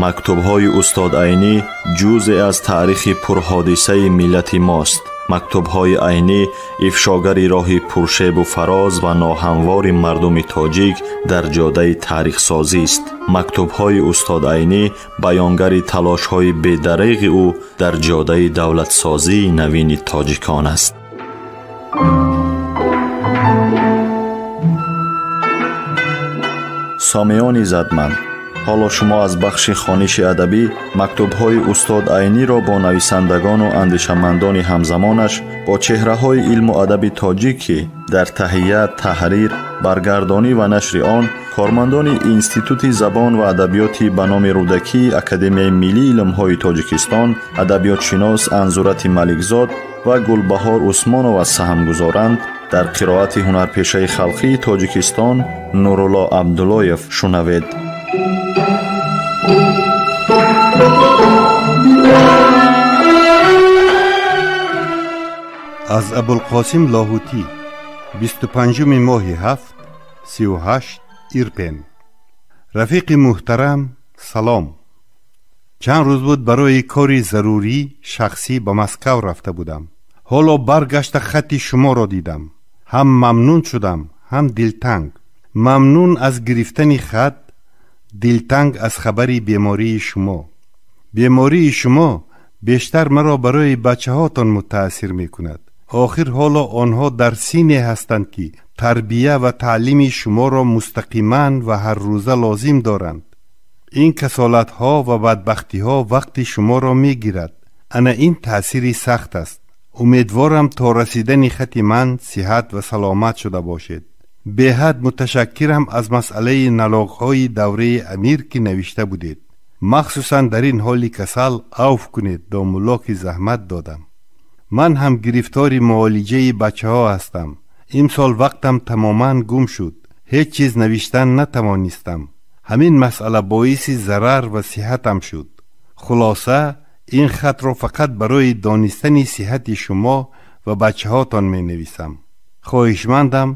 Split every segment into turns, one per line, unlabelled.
Мактубҳои устод Айнӣ ҷузъе аз таърихи пурҳодисаи миллати мост. Мактубҳои Айнӣ ифшогари роҳи пуршебу фароз ва ноҳамвори мардуми тоҷик дар ҷодаи таърихсозист. Мактубҳои устод Айнӣ баёнгари талошҳои бедареғи ӯ дар ҷодаи давлатсозии навини тоҷикон аст. Сомиёни задманд, ҳоло шумо аз бахши хониши адабӣ мактубҳои устод Айниро бо нависандагону андешамандони ҳамзамонаш, бо чеҳраҳои илму адаби тоҷик, ки дар таҳия, таҳрир, баргардонӣ ва нашри он кормандони Институти забон ва адабиёти ба номи Рӯдакии Академияи миллии илмҳои Тоҷикистон, адабиётшинос Анзурати Маликзод ва Гулбаҳор Усмонова саҳм гузоранд, дар қироати ҳунарпешаи халқии Тоҷикистон Нурулло Абдуллоев шунавед.
Аз Абулқосим Лоҳутӣ, 25 моҳи 7, 38, Ирпен. Рафиқи муҳтарам, салом. Чанд рӯз буд барои кори зарурӣ шахсӣ ба Москав рафта будам. Ҳоло баргашта хати шуморо дидам. Ҳам мамнун шудам, ҳам дилтанг. Мамнун аз гирифтани хат, дилтанг аз хабари бемории шумо. Бемории шумо бештар маро барои бачаҳотон мутаассир мекунад. Охир ҳоло онҳо дар синне ҳастанд, ки тарбия ва таълими шуморо мустақиман ва ҳаррӯза лозим доранд. Ин касолатҳо ва бадбахтиҳо вақти шуморо мегирад. Ана ин таъсири сахт аст. Умедворам то расидани хати ман сиҳат ва саломат шуда бошед. Беҳад муташаккирам аз масъалаи налогҳои давраи амир, ки навишта будед. Махсусан дар ин ҳоли касал авф кунед, домулло, ки заҳмат додам. Ман ҳам гирифтори муолиҷаи бачаҳо ҳастам. Имсол вақтам тамоман гум шуд. Ҳеҷ чиз навиштан натавонистам. Ҳамин масъала боиси зарар ва сиҳатам шуд. Хулоса, ин хатро фақат барои донистани сиҳати шумо ва бачаҳотон менависам. Хоҳишмандам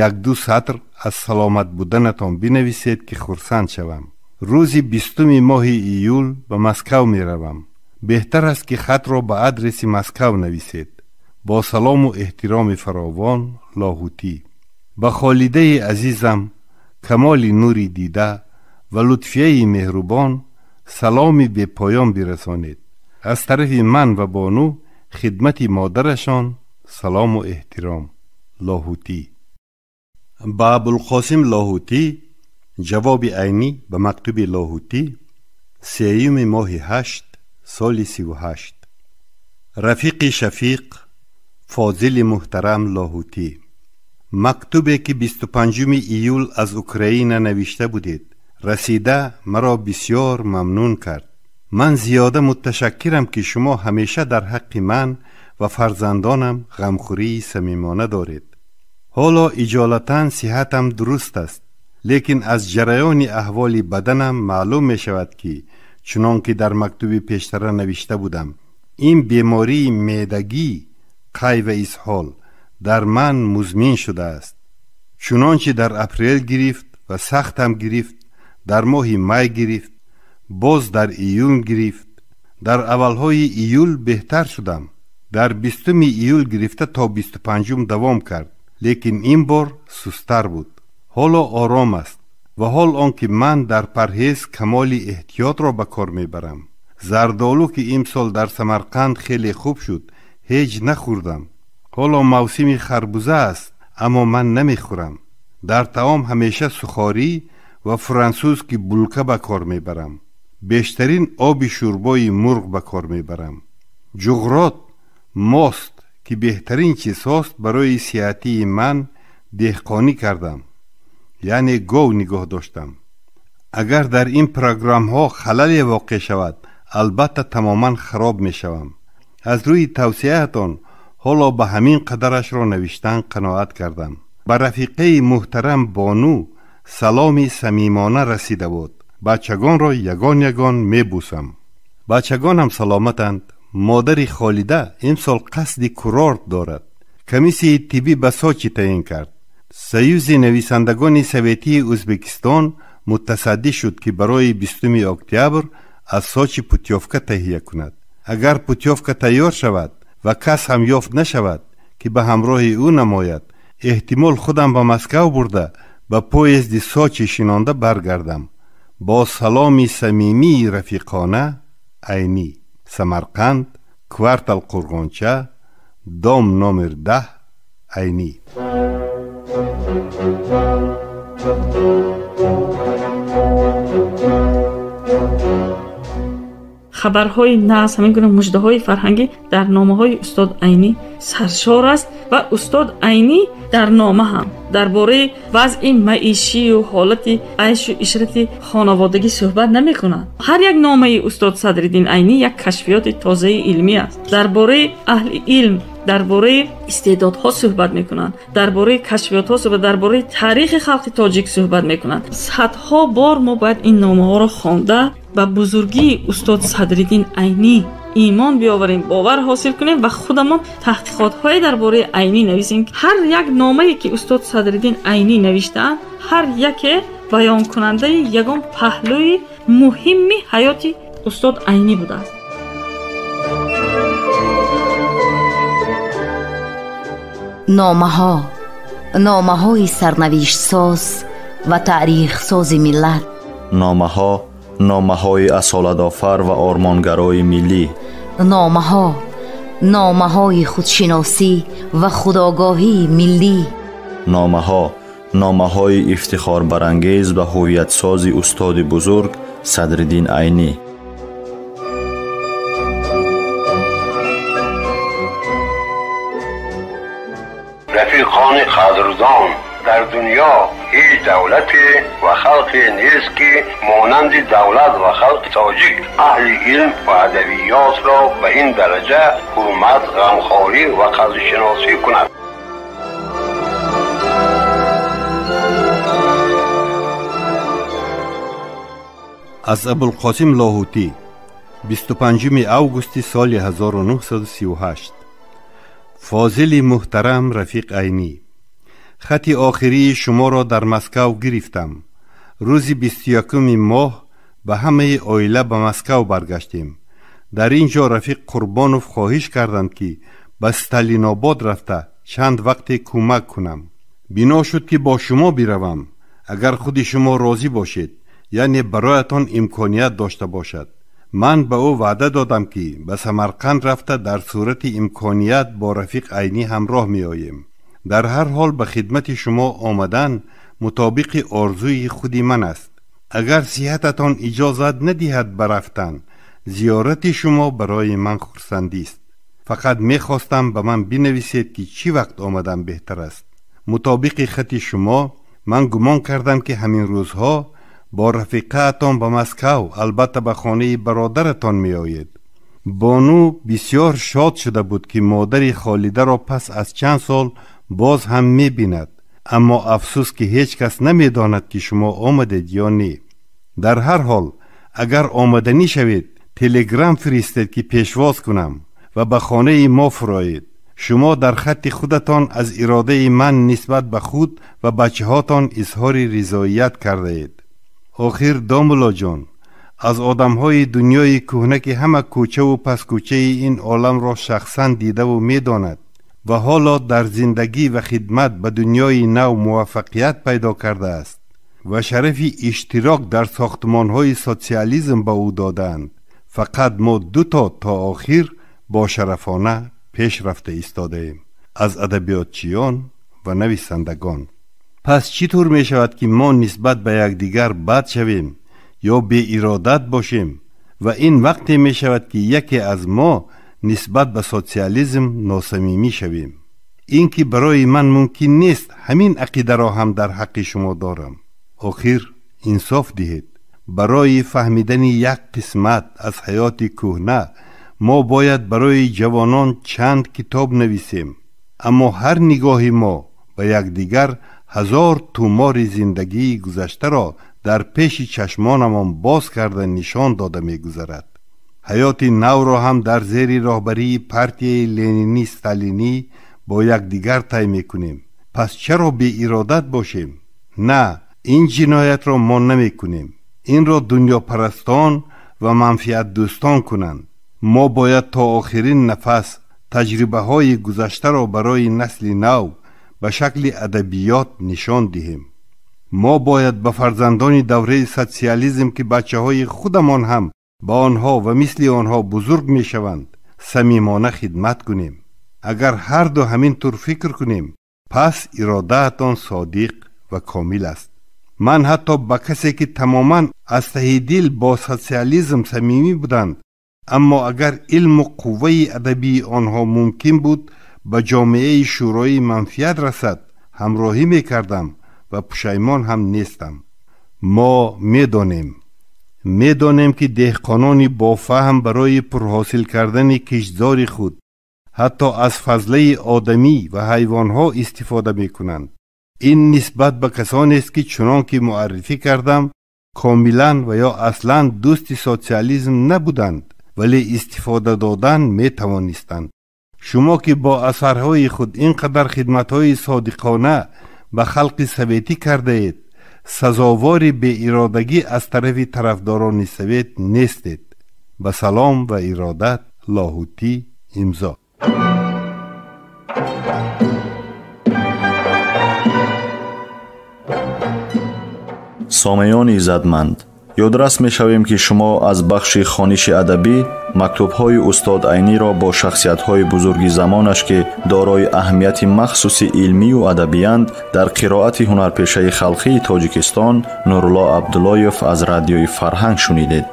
як-ду сатр аз саломат буданатон бинависед, ки хурсанд шавам. Рӯзи 20 моҳи июл ба Москав меравам. Беҳтар аст, ки хатро ба адреси Москав нависед. Бо салому эҳтироми фаровон, Лоҳутӣ. Ба Холидаи азизам, камоли нури дида ва Лутфияи меҳрубон саломи бепоён бирасонед. Аз тарафи ман ва бону хидмати модарашон салому эҳтиром. Лоҳутӣ. Ба Абулқосим Лоҳутӣ ҷавоби Айнӣ ба мактуби Лоҳутӣ, 3 моҳи 8, соли 38. Рафиқи шафиқ, фозили муҳтарам Лоҳутӣ, мактубе ки 25 июл аз Украина навишта будед, расида маро бисёр мамнун кард. Ман зиёда муташаккирам, ки шумо ҳамеша дар ҳаққи ман ва фарзандонам ғамхӯрии самимона доред. Ҳоло иҷолатан сиҳатам дуруст аст, лекин аз ҷараёни аҳволи баданам маълум мешавад, ки чунон ки дар мактуби пештара навишта будам, ин бемории меъдагӣ, қай ва изҳол дар ман музмин шудааст. Чунончи дар апрел гирифт ва сахтам гирифт, дар моҳи май гирифт, боз дар июн гирифт. Дар аввалҳои июл беҳтар шудам. Дар 20 июл гирифта то 25 давом кард, лекин ин бор сустар буд. Ҳоло ором аст ва ҳол он ки ман дар парҳез камоли эҳтиётро ба кор мебарам. Зардолу, ки имсол дар Самарқанд хеле хуб шуд, ҳеҷ нахӯрдам. Ҳоло мавсими харбуза аст, аммо ман намехӯрам. Дар таом ҳамеша сухорӣ ва франсузки булка ба кор мебарам. Бештарин оби шӯрбои мурғ ба кор мебарам. Ҷуғрот, мост, ки беҳтарин чизҳост барои сиҳатии ман, деҳқонӣ кардам, яъне гов нигоҳ доштам. Агар дар ин программҳо халале воқеъ шавад, албатта тамоман хароб мешавам. Аз рӯи тавсияатон ҳоло ба ҳамин қадарашро навиштан қаноат кардам. Ба рафиқаи муҳтарам бону саломи самимона расида буд. Бачагонро ягон ягон мебӯсам. Бачагонам саломатанд. Модари Холида имсол қасди курорт дорад. Комиссияи тиббӣ ба Сочи таъин кард. Союзи нависандагони советии Ӯзбекистон мутасаддӣ шуд, ки барои 20 октябр аз Сочи путёвка таҳия кунад. Агар путёвка тайёр шавад ва кас ҳам ёфт нашавад, ки ба ҳамроҳи ӯ намояд, эҳтимол худам ба Москав бурда ба поезди Сочи шинонда баргардам. Бо саломи самимии рафиқона, Айнӣ. Самарқанд, квартал Қурғонча, дом номер 10, Айнӣ.
Хабарҳои нағз, ҳамин гуна муждаҳои фарҳангӣ дар номаҳои устод Айнӣ саршор аст ва устод Айнӣ дар нома ҳам дар бораи вазъи маишию ҳолати айшу ишрати хонаводагӣ суҳбат намекунад. Ҳар як номаи устод Садриддин Айнӣ як кашфиёти тозаи илмӣ аст. Дар бораи аҳли илм, дар бораи истеъдодҳо суҳбат мекунанд, дар бораи кашфиётҳо суҳбат, дар бораи таърихи халқи тоҷик суҳбат мекунанд. Садҳо бор мо бояд ин номаҳоро хонда ба бузургии устод Садриддин Айнӣ имон биёварем, бовар ҳосил кунем ва худамон таҳқиқотҳое дар бораи Айнӣ нависем. Ҳар як номае ки устод Садриддин Айнӣ навиштаанд, ҳар яке баёнкунандаи ягон паҳлӯи муҳимми ҳаёти устод Айнӣ будааст.
Номаҳо, номаҳои сарнавиштсоз ва таърихсози миллат.
Номаҳо, номаҳои асолатофар ва ормонгарои миллӣ.
Номаҳо, номаҳои худшиносӣ ва худогоҳии миллӣ.
Номаҳо, номаҳои ифтихорбарангез ва ҳувиятсози устоди бузург Садриддин Айнӣ.
Рафиқони қадрдон, дар дунё ҳеҷ давлате ва халқе нест, ки монанди давлат ва халқи тоҷик аҳли илм ва адабиётро ба ин дараҷа ҳурмат, ғамхорӣ ва қадршиносӣ кунад.
Аз Абулқосим Лоҳутӣ, 25 августи соли 1938. Фозили муҳтарам рафиқ Айнӣ, хати охирии шуморо дар Москав гирифтам. Рӯзи 21 моҳ ба ҳамаи оила ба Москав баргаштем. Дар ин ҷо рафиқ Қурбонов хоҳиш карданд, ки ба Сталинобод рафта чанд вақте кӯмак кунам. Бино шуд, ки бо шумо биравам, агар худи шумо розӣ бошед, яъне бароятон имконият дошта бошад. Ман ба ӯ ваъда додам, ки ба Самарқанд рафта дар сурати имконият бо рафиқ Айнӣ ҳамроҳ меоем. Дар ҳар ҳол ба хидмати шумо омадан мутобиқи орзуи худи ман аст. Агар сиҳататон иҷозат надиҳад ба рафтан, зиёрати шумо барои ман хурсандист. Фақат мехостам ба ман бинависед, ки чӣ вақт омадан беҳтар аст. Мутобиқи хати шумо ман гумон кардам, ки ҳамин рӯзҳо бо рафиқаатон ба Москав, албатта ба хонаи бародаратон меоед. Бону бисёр шод шуда буд, ки модари Холидаро пас аз чанд сол боз ҳам мебинад, аммо афсӯс, ки ҳеҷ кас намедонад, ки шумо омадед ё не. Дар ҳар ҳол агар омаданӣ шавед, телеграм фиристед, ки пешвоз кунам ва ба хонаи мо фуроед. Шумо дар хатти худатон аз иродаи ман нисбат ба худ ва бачаҳотон изҳори ризоият кардаед. Охир, домулоҷон, аз одамҳои дунёи кӯҳна, ки ҳама кӯчаву паскӯчаи ин оламро шахсан дидаву медонад ва ҳоло дар зиндагӣ ва хидмат ба дунёи нав муваффақият пайдо кардааст ва шарафи иштирок дар сохтмонҳои социализм ба ӯ додаанд, фақат мо дуто то охир бошарафона пеш рафта истодаем аз адабиётчиён ва нависандагон. Пас чӣ тур мешавад, ки мо нисбат ба якдигар бад шавем ё беиродат бошем? Ва ин вақте мешавад, ки яке аз мо нисбат ба социализм носамимӣ шавем. Ин ки барои ман мумкин нест, ҳамин ақидаро ҳам дар ҳаққи шумо дорам. Охир инсоф диҳед. Барои фаҳмидани як қисмат аз ҳаёти кӯҳна мо бояд барои ҷавонон чанд китоб нависем, аммо ҳар нигоҳи мо ба якдигар ҳазор тумори зиндагии гузаштаро дар пеши чашмонамон боз карда нишон дода мегузарад. Ҳаёти навро ҳам дар зери роҳбарии партияи ленинӣ сталинӣ бо якдигар тай мекунем. Пас чаро беиродат бошем? На, ин ҷиноятро мо намекунем. Инро дунёпарастон ва манфиатдӯстон кунанд. Мо бояд то охирин нафас таҷрибаҳои гузаштаро барои насли нав ба шакли адабиёт нишон диҳем. Мо бояд ба фарзандони давраи социализм, ки бачаҳои худамон ҳам ба онҳо ва мисли онҳо бузург мешаванд, самимона хидмат кунем. Агар ҳарду ҳамин тур фикр кунем, пас иродаатон содиқ ва комил аст. Ман ҳатто ба касе, ки тамоман аз таҳи дил бо социализм самимӣ буданд, аммо агар илму қувваи адабии онҳо мумкин буд ба ҷомеаи шӯроӣ манфиат расад, ҳамроҳӣ мекардам ва пушаймон ҳам нестам. Мо медонем, ки деҳқонони бофаҳм барои пурҳосил кардани киштзори худ ҳатто аз фазлаи одамӣ ва ҳайвонҳо истифода мекунанд. Ин нисбат ба касонест, ки чунон ки муаррифӣ кардам, комилан ва ё аслан дӯсти социализм набуданд, вале истифода додан метавонистанд. Шумо, ки бо асарҳои худ ин қадар хидматҳои содиқона ба халқи советӣ кардаед, сазовори беиродагӣ аз тарафи тарафдорони совет нестед. Ба салом ва иродат, Лоҳутӣ. Имзо.
Сомеёни иззатманд, ёдрас мешавем, ки шумо аз бахши хониши адабӣ мактубҳои устод Айниро бо шахсиятҳои бузурги замонаш, ки дорои аҳамияти махсуси илмию адабиянд, дар қироати ҳунарпешаи халқии Тоҷикистон Нурулло Абдуллоев аз радиои Фарҳанг шунидед.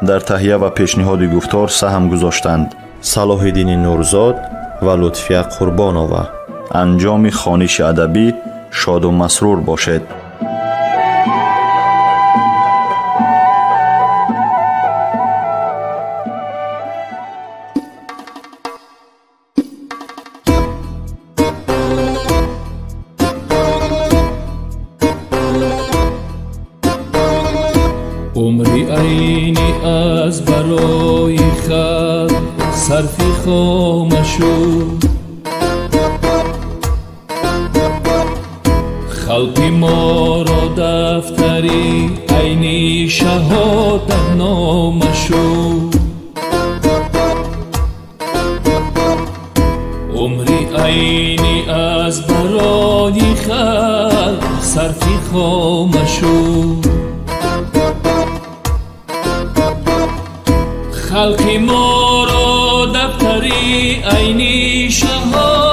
Дар таҳия ва пешниҳоди гуфтор саҳм гузоштанд Салоҳиддини Нурзод ва Лутфия Қурбонова. Анҷоми хониши адабӣ шоду масрур бошед.
Умри Айнӣ аз барои халқ сарфи хома шуд. Халқи моро дафтари Айнӣ шаҳодатнома шуд. Умри Айнӣ аз барои халқ сарфи хома шуд. Халқи моро дафтари Айнӣ шаҳодатнома